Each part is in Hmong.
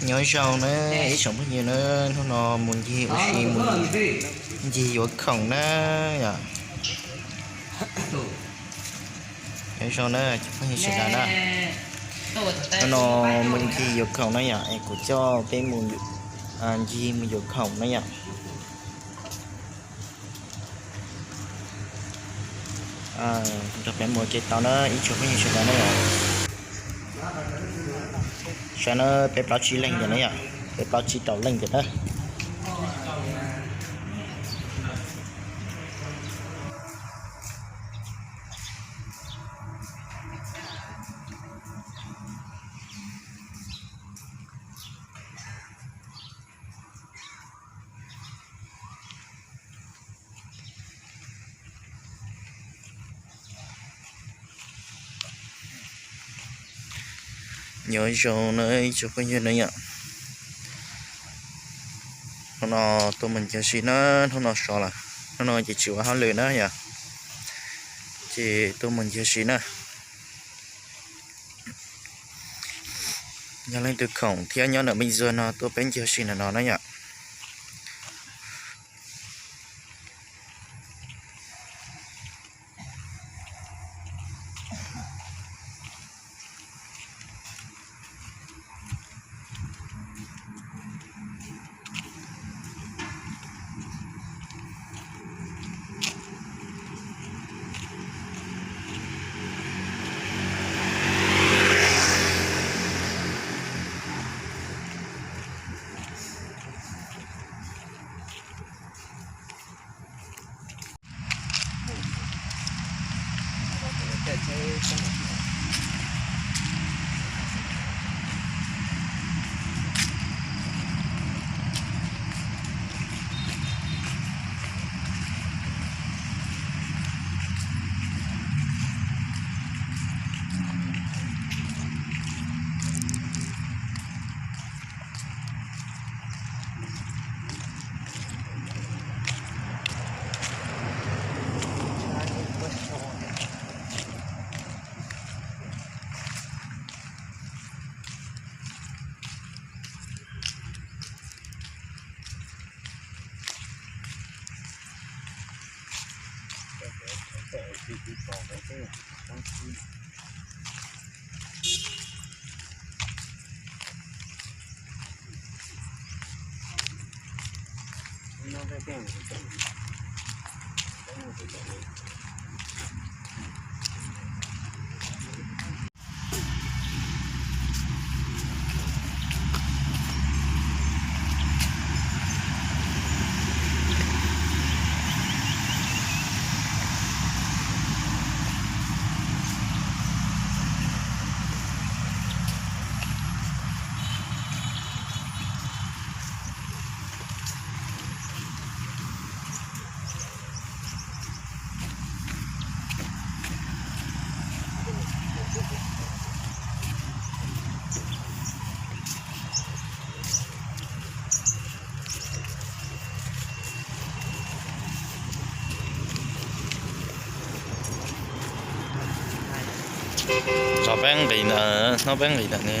Nyob zoo na ib tsoom phooj ywg na, hnub no mus ncig ua si mus ncig yuav khoom na yom. Nyob zoo na cov phooj ywg sawv daws na, hnub no mus ncig yuav khoom na yom, es kuv coj peb mus ncig mus yuav khoom na yom. Nrog peb mus ua ke tau na ib tsoom phooj ywg sawv daws na yom. Saib na, peb plaub tsib leej ntawm na yom, peb plaub tsib rau leej ntawm na. Nyob zoo na ib tsoom phooj ywg na yom. Hnub no tuaj mus ncig ua si na, hnub no sov lawm, hnub no ces tsis ua hauj lwm na yom, ces tuaj mus ncig ua si na. Yog leej twg khoom thiab nyob ntawm Npeej Ntxuag no tuaj peb ncig ua si ntawm no na yom. Tso peb nqis ntawm, hnub peb nqis ntawm ne.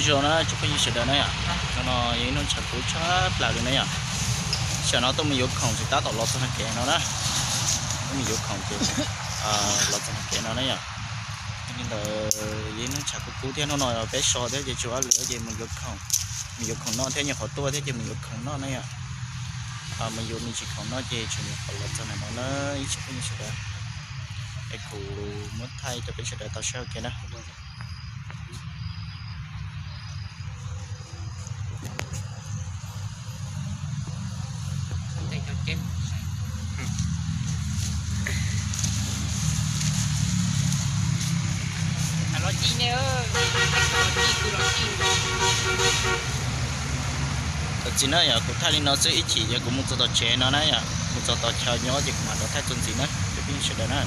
Zoo na tsoom phooj ywg sawv daws na yom, no no yog ib hnub ntshav kub tshaj plaws li na yom. Tam sim no tuaj mus yuav khoom ces tab tom los txog nram kev no na. Tuaj mus yuav khoom ces los txog nram kev no na yom. Yog li ntawd yog ib hnub ntshav kub kub thiab, hnub no peb so thiab ces tsis ua lwm ces mus yuav khoom, mus yuav khoom noj thiab, nyob qhov tuaj thiab ces mus yuav khoom noj na yom. Mus yuav me ntsis khoom noj ces tseem nyuam qhuav los txog nram no na ib tsoom phooj ywg sawv daws. Es kuv muab thaij rau peb sawv daws tau saib ua ke na. Thov txim na yom, kuv thaij li no xwb, ib chim yog kuv mus txog tom tsev no na yom, mus txog tom chaw nyob ces kuv mam rov thaij txuas ntxiv na cov phooj ywg sawv daws na.